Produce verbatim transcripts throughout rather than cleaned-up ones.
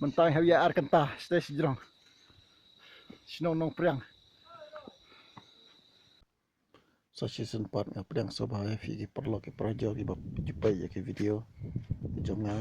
Mynta nga hap ïaid ar kynta sha shnong, shnong Nongpriang. Sa shisien pat nga pdiang sngewbha ïa phi ki paralok ki parajor kiba ju peit ïa ki video jong nga.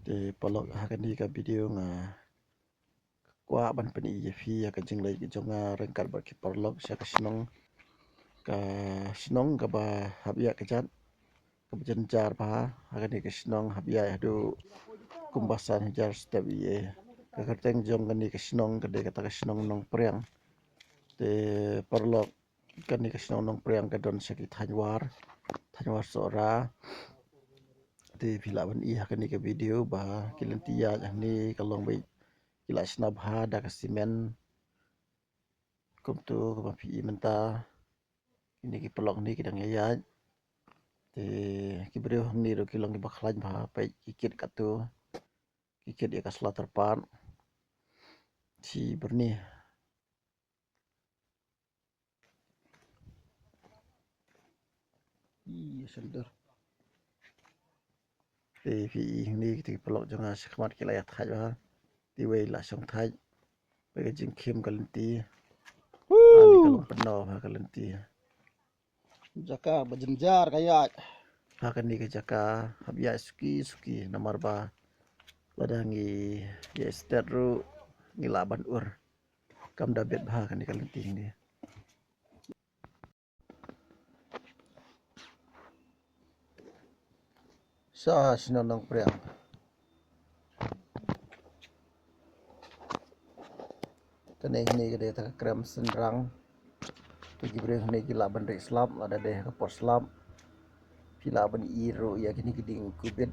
Te paralok, ha kane ka video nga kwah ban pyni ïa phi ïa ka jingleit ka jong nga ryngkat bad ki paralok sha ka shnong. Ka shnong kaba hap ïaid kjat, kaba jynjar bha. Ha kane ka shnong hap ïaid haduh kumba san hajar step ïa. Ka kyrteng jong kane ka shnong ka dei kata ka shnong Nongpriang. Te paralok, kane ka shnong Nongpriang ka don sha ki thaiñ War, thaiñ War Sohra. Te phi lah ban i ha kane ka video ba ki lynti ïaid hangne ka long ba ki la shna bha da ka simen. Kumto kaba phi i mynta, kine ki paralok hangne ki dang ïaid. Te ki briew hangne ruh ki long kiba khlaiñ bha, peit ki kit katto, ki kit ïa ka sla tyrpad. Shi byrni. Ïa, shelter. Te phi i hangne kita ki paralok jong nga shakhmat ki la ïa thait bha. Te wei la shong thait. Ba ka jingkhim ka lynti. Ani ka long pynno bha ka lynti. Jaka ba jynjar ka ïaid. Ha kane ka jaka hap ïaid suki suki namar ba lada ngi ïaid stet ruh ngi lah ban ur. Kam da bit bha kane ka lynti hangne. Sha shnong Nongpriang. Kane hangne ka dei kata ka krem synrang. Te ki briew hangne ki lah ban rieh slap, lada dei ha ka por slap. Phi lah ban i ruh ïa kine ki dieng kubit.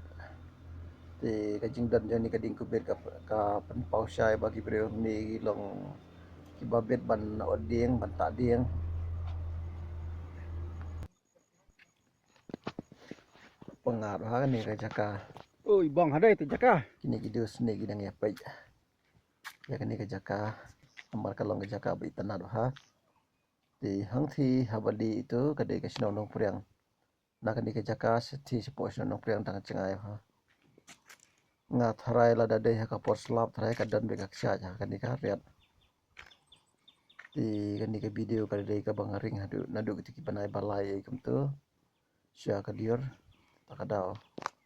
Te ka jingdon jong kine ki dieng kubit ka, ka pynpaw shai ba ki briew hangne ki long kiba bit ban ot dieng, ban tah dieng. Pyngat ha kane ka jaka. Oi, bang hadai tu jaka. Kine ki dus ne ki dang ïa peit ïa kane ka jaka. Namar ka long ka jaka ba itynnad bha. Te hangthie haba dei itu ka dei ka shnong Nongpriang. Na kane ka jaka shathie shapoh shnong Nongpriang dang jngai bha. Nga tharai lada dei ha ka por slap tharai ka don beit ka kshaid ha kane ka riat. Te kane ka video ka dei kaba nga ring haduh naduh kito ki bnai ba lai ei kumto. Sha ka dior ta ka daw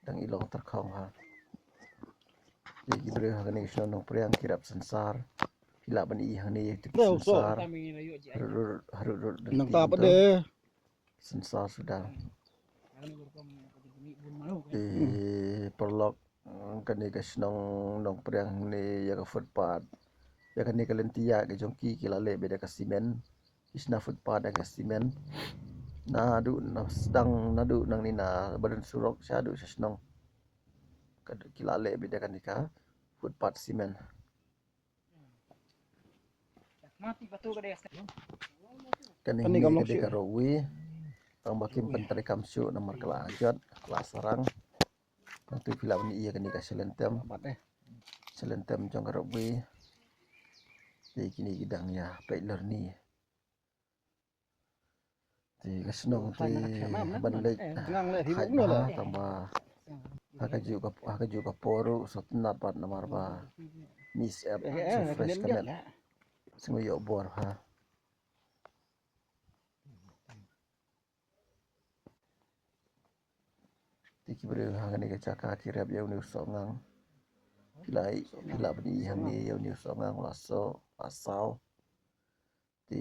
dang i long tyrkhong ha. Te ki briew ha kane ka shnong Nongpriang ki rep synsar. Phi lah ban i hangne ïa kito ki synsar. Harud harud harud. Nang ta pat de. Synsar suda. Te paralok, mm, kane ka shnong Nongpriang ne ïa ka footpath, ïa kane ka lynti ïaid ka jong ki, ki la leh beit da ka simen. Ki shna footpath da ka simen. Naduh na sdang naduh nangne na ba don surok shaduh sha shnong. Ka, ki la leh beit da kane ka footpath simen. Kane ka long ka dei ka ropeway. Tang ba kim pyntreikam shuh namar ka la jot, ka la sarang. Nangtu phi lah ban i ïa kane ka shalynter. Shalynter jong ka ropeway. Te kine ki dang ïa peit lorni. Te ka shnong te ban leit ha tang ba ha kajuh ka, ha kajuh ka por ruh sngewtynnat pat namar ba mist ep, sngewfresh ka met, sngew ïoh bor ha. Te ki briew ha kane ka jaka ki rep ïa une u sohngang. Phi lah, phi lah ban i hangne ïa une u sohngang u la soh, u la saw. Te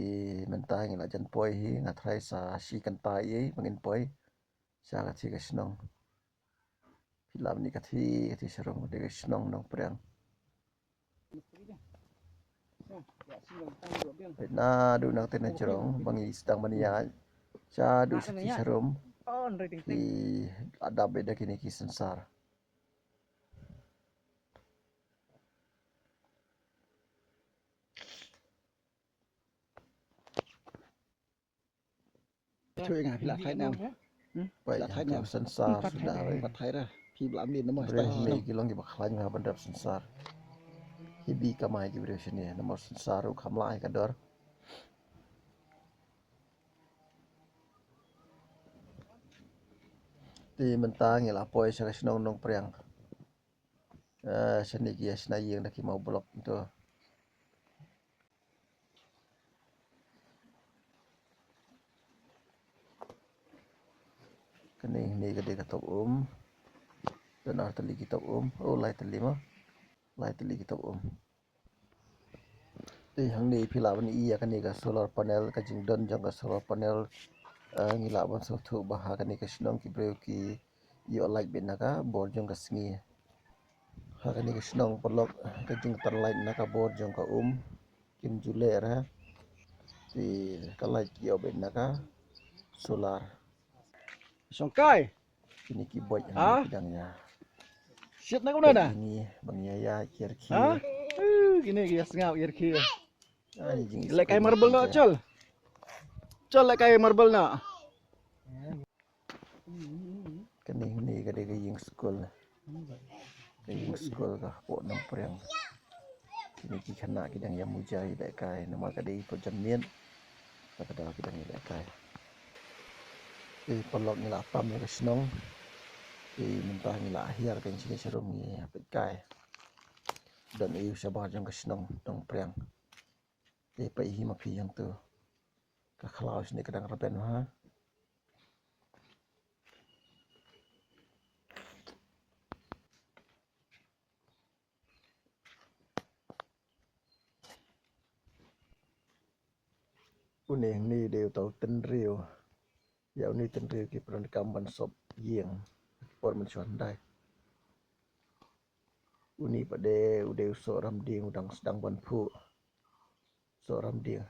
mynta ngi la jan poi hi, nga tharai sa shi kynta ei ba ngin poi sha kata ka shnong. Phi lah ban i kata, kata sharum, kata ka shnong Nongpriang. Naduh na kata na jrong ba ngi sdang ban ïaid shaduh sha kata sharum, ki la dap beit da kine ki synsar. Thui nga phi la thait nam. Phi la thait nam. Synsar suda. Phi la thait ra. Phi bla min namar briew ne ki long kiba khlaiñ nga ban rep synsar. Hi bi kamai ki briew shane namar synsar ruh kham lah ka dor. Te mynta ngi la poi sha ka shnong Nongpriang. Ah, shane ki ïa shna ïing da ki mawblock to. Kane, ne ka dei ka top um. Don ar tylli ki top um. Oh, lai tylli mo. Lai tylli ki top um. Te hangne phi lah ban ïohi ïa kane ka solar panel, ka jingdon jong ka solar panel. Ah, ngi lah ban sngewthuh ba ha kane ka shnong ki briew ki ïoh light beit na ka bor jong ka sngi. Ha kane ka shnong paralok ka jingtan light na ka bor jong ka um kim ju leh re. Te ka light ki ïoh beit na ka solar. Shongkai. Kine ki boit ha ki dang ïa. Shit na kumno na? Kine bang ïa ïa kiar ki. Ha? Uh, kine ki ïa sngap kiar ki. Leh kai marble na chol. Chol leh kai marble na. Kane, ne ka dei ka ïing skul. Ka ïing skul ka hapoh Nongpriang. Kine ki khynnah ki dang ïa muja ïa lehkai namar ka dei ka janmiet. Ka daw ki dang ïa lehkai. Te paralok ngi la tam ïa ka shnong. Te mynta ngi la hiar ka ïing shane sharum ngi hap lehkai. Don aiu shabar jong ka shnong Nongpriang. Te peit hi ma phi ïa tu. Ka khlaw shane ka dang rben ha. Une hangne dei uta u tynriew. Ïa une tynriew ki pyndonkam ban sop ïing por mynshuwa hyndai. Une pat de u dei u soh ramding u dang sdang ban phuh. Soh ramding.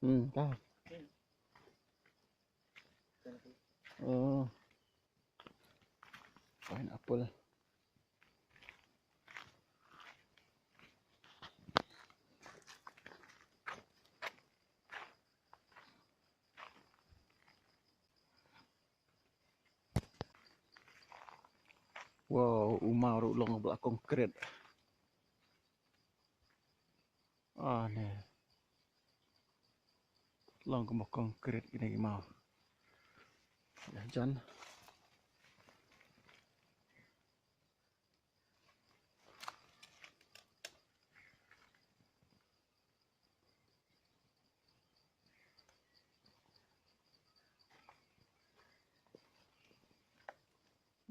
Hmm, ka. Oh. Pineapple. Wow, u maw ruh long ba la konkrit. Ah, ne. Long kumba konkrit kine ki maw. Ïa jan.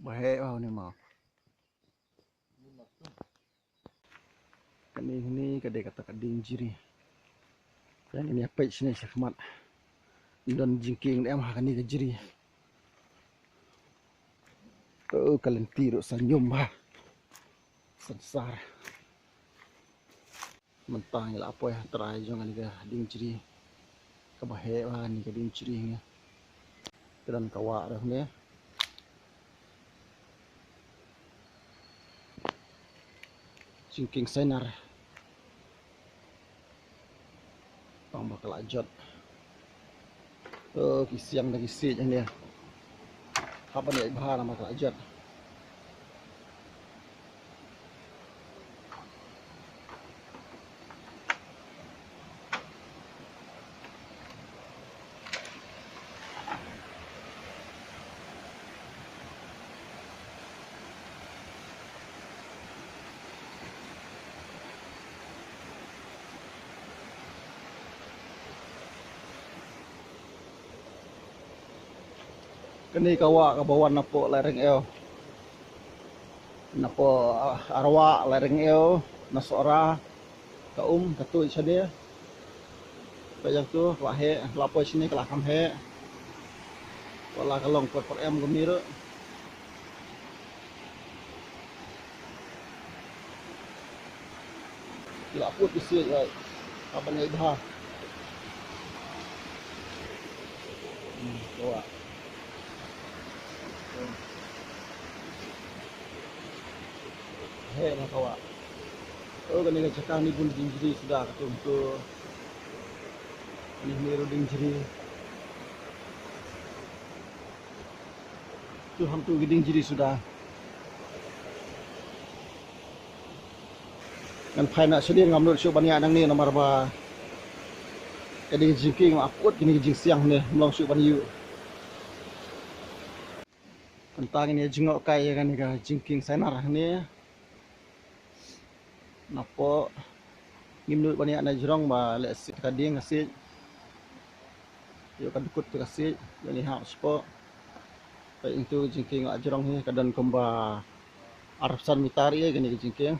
Ba heh ba une maw. Kane, kane ka dei kata ka dieng jri. Kane ïa peit shane shakhmat. Don jingkieng ne em ha kane ka jri. Oh, ka lynti ruh sa ñium bha. Sansar. Mynta ngi la poi ha trai jong kane ka dieng jri. Kaba heh bha kane ka dieng jri ngi. Ka don ka wah ruh ne. Jingkieng sainar. Tang ba ka la jot. To ki siang da ki siej ne. Hap ban ïaid bha namar ka la jot. Kane ka wah kaba wan napoh Lairengiew. Napoh, ah, Arwah Lairengiew, na Sohra, ka um, ka tuid shane. Ka jong tu, ka la heh, la poi shane, ka la kham heh. Ka la ka long por por em kumne ruh. Ki la put ki siej ai. Hap ban ïaid bha. Hmm, ka wah. Heh na ka wah. Oh, kane ka jaka ni bun dieng jri suda ka tum tu. Ni ni ruh dieng jri. Tu hangtu ki dieng jri suda. Ngan phai na shadien ngam nud shuh ban ïaid nangne namar ba Ka dei ka jingkieng ma put kine ki jingsiang ne mlong shu ban yu. Kanta kine jingok kai ïa kane ka jingkieng sainar ne. Napoh ngim nud ban ïa na jrong ba leh sit ka ding ka sit. Ïa ka dukut ka sit, ïa ni hap spot. Ka into jingkieng la jrong hi ka don kumba arphew san mitar ïa kane ka jingkieng.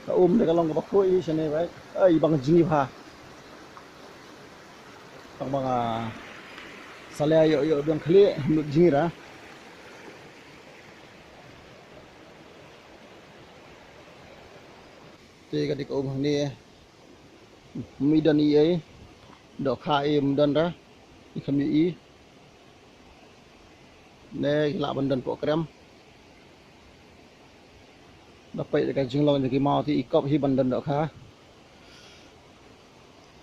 Ka um de ka long kaba khuid shane bai. Ai bang jingïap ha. Bang bang ah, salai ïoh ïoh biang khlieh mut jingïap. Te ka dei ka um hangne. Mi don i ei. Dohkha i mdon ra. I kham i. Ne ki lah ban don poh krem. Da peit da ka jinglong jong ki maw te i kop hi ban don dohkha.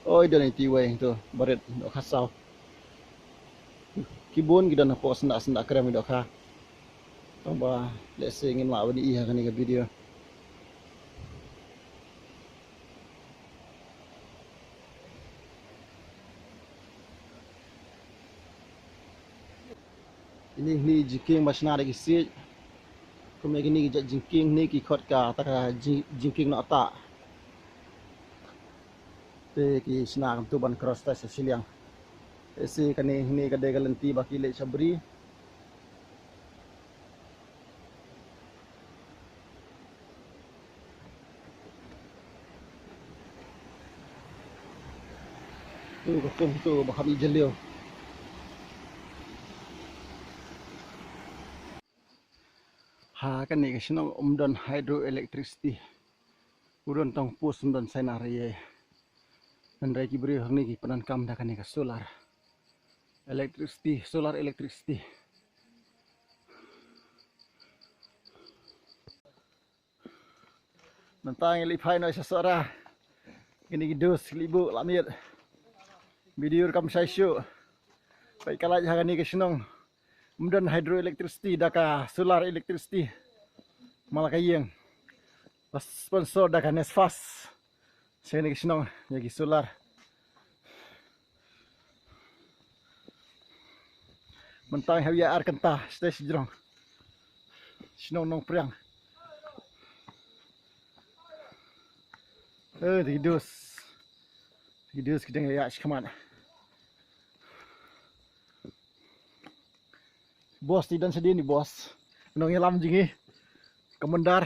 Oi don i ti wei to barit dohkha saw. Ki bun ki don hapoh senda senda krem i dohkha. Tang ba lehse ngim lah ban i ha kane ka video. Ini hni jingkieng ba shna da ki siej. Kum ïa kine ki jait jingkieng hni ki khot kata ka jing-, jingkieng Nohtah. Te ki shna kumtu ban cross ta sha shiliang. Te shi kane hni ka dei ka lynti ba ki leit sha bri. Tu ka pung tu ba kham i jylliew. Ha kane ka shnong um don hydroelectricity. U don tang post um don sainar ïa. Hynrei ki briew hangne ki pyndonkam da kane ka solar electricity, solar electricity. Mynta ngi leit phai noh sha Sohra. Kine ki dus ki leit buh la miet. Video ruh kam shai shuh. Peit ka light ha kane ka shnong. Um don hydroelectricity da ka solar electricity. Mala ka ïing. Ba sponsor da ka NESFAS. Sha kane ka shnong ïa ki solar. Mynta ngi hap ïa ar kynta sha te shajrong. Shnong Nongpriang. Eh, te ki dus. Te ki dus ki dang ïa shakhmat. Boss te don shadien ni boss. Nongïalam jong ngi. Commander.